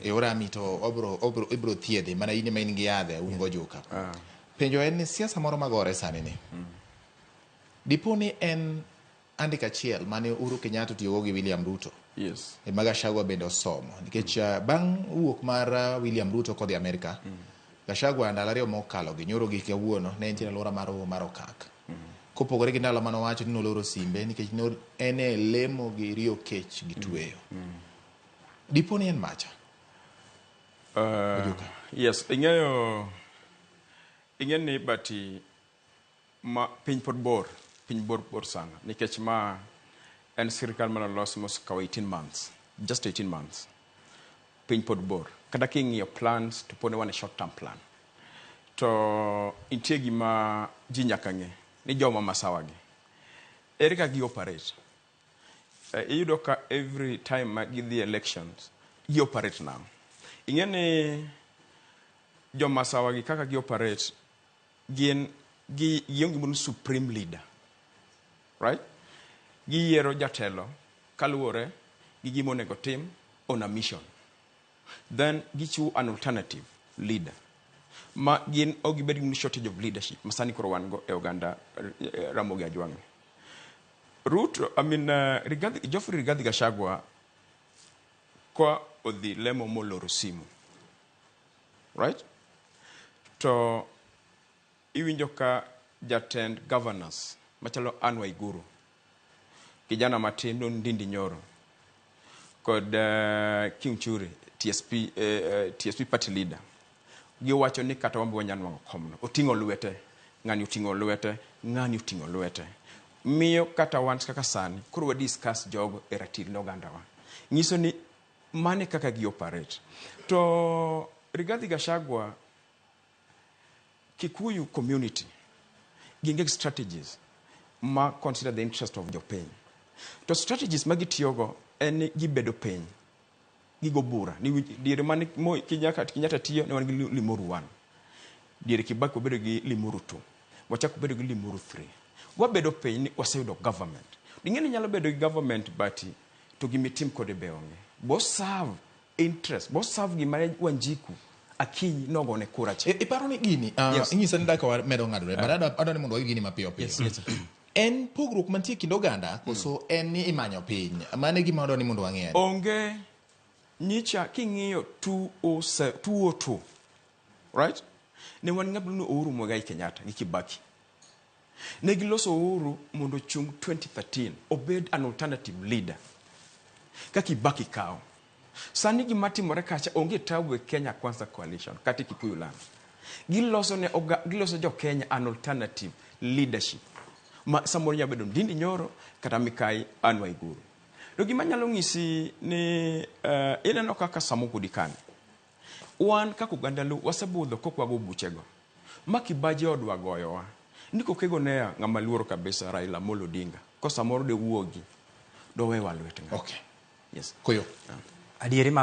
E orami to obro obro ibro thiedhi mana in ema in gi yadhe un gojuka. Penjo en ni siasa moro magore sani ni. Dipo ni en andika achiel mane Uhuru Kenyatta otiyogo gi William Ruto. Ema Gachagua bende osomo nikech bang' wuok mar William Ruto kodhi Amerika, Gachagua ndalo 2 mokalo gi nyoro gi kawuono ne entie e alwora mar Hoho mar Okak. Kopogore gi ndalo mane owacho ni noloro simbe nikech ne en e lemo gi riyo kech gi tweyo. Dipo ni en macha? Ojuka. Yes, ing'eyo ing'e ni bati ma piny pod bor, piny bor bor sana nikech ma en sirikal mane olos mosekawo 18 months, just 18 months. Piny pod bor. Kata king'iyo plans to pod ne wan e short term plan. To nitie gima ji nyaka ng'e ni joma masawa gi ere kaka gi operate. Iyudo ka every time ma gidhi elections gi operate nang'o? Ing'e ni jomasawa gi kaka gi operate gin gi gionge gimoro ni supreme leader. Right? Giyiero jatelo kaluwore gi gima onego tim on a mission. Then gichiwo an alternative leader ma gin ok gibed gi shortage of leadership ma sani koro wan go e oganda Ramogi Ajwang'. Ruto, I mean, Rigathi, Geoffrey Rigathi Gachagua ka odhi lemo moloro simu. Right? To iwinjo ka jatend governors machalo Anne Waiguru, kijana matin no Ndindi Nyoro, kod Kiunjuri, TSP, TSP party leader, giwacho ni kata wan be wanyalo nwang'o komno. Oting'o lwete, ng'ani oting'o lwete, ng'ani oting'o lwete. Miyo kata wan kaka sani, koro wa discuss jogo e ratil ne ogandawa. Nyiso ni mane kaka gi operate. To Rigathi Gachagua, Kikuyu community, gin gi strategies ma consider the interest of jopiny. To strategies ma gitiyogo en ni gibedo piny, gigo bura. Ni diere mane Moi Kenyatta, Kenyatta tiyo ne wan gi Limuru 1. Diere Kibaki wabedo gi Limuru 2. Wachako bedo gi Limuru 3. Wabedo piny ni waseyudo government. Ing'e ni nyalo bedo gi government but to gimitim kode be onge. Bo serve interest, bo serve gima Wanjiku Akinyi nogone kura cha. Iparo ni gini, inyisa ni dakika wa medo ng'adore, but adwa ni mondo wayud gini mapiyo piyo. Yes. En pogruok mantie kind oganda koso en ni imanyo piny? Mano e gima wadwa ni mondo wang'e. Onge nyicha king'iyo 207, 202, right? Ne wan ng'at miluongo ni Uhuru Muigai Kenyatta gi Kibaki. Ne giloso Uhuru mondo ochung 2013 obed an alternative leader. Ka Kibaki kawo. Sani gima timore kacha onge tabu e Kenya Kwanza Coalition kata e Kikuyu land. Giloso ne oga, giloso jo Kenya an alternative leadership. Ma samoro nyalo bedo Ndindi Nyoro kata Mikai Anne Waiguru. To gima nyalo ng'isi ni ineno kaka Samo Kudikani. Wan kaka oganda Luo wasebudho kok wago buchego. Ma Kibaji odwa goyowa. Ni kokego nea ng'ama luoro kabisa Raila Amolo Odinga. Ko samoro de wuogi. Dowewa lwet ng'ato. Okay. Yes. Koyo. Adieri ma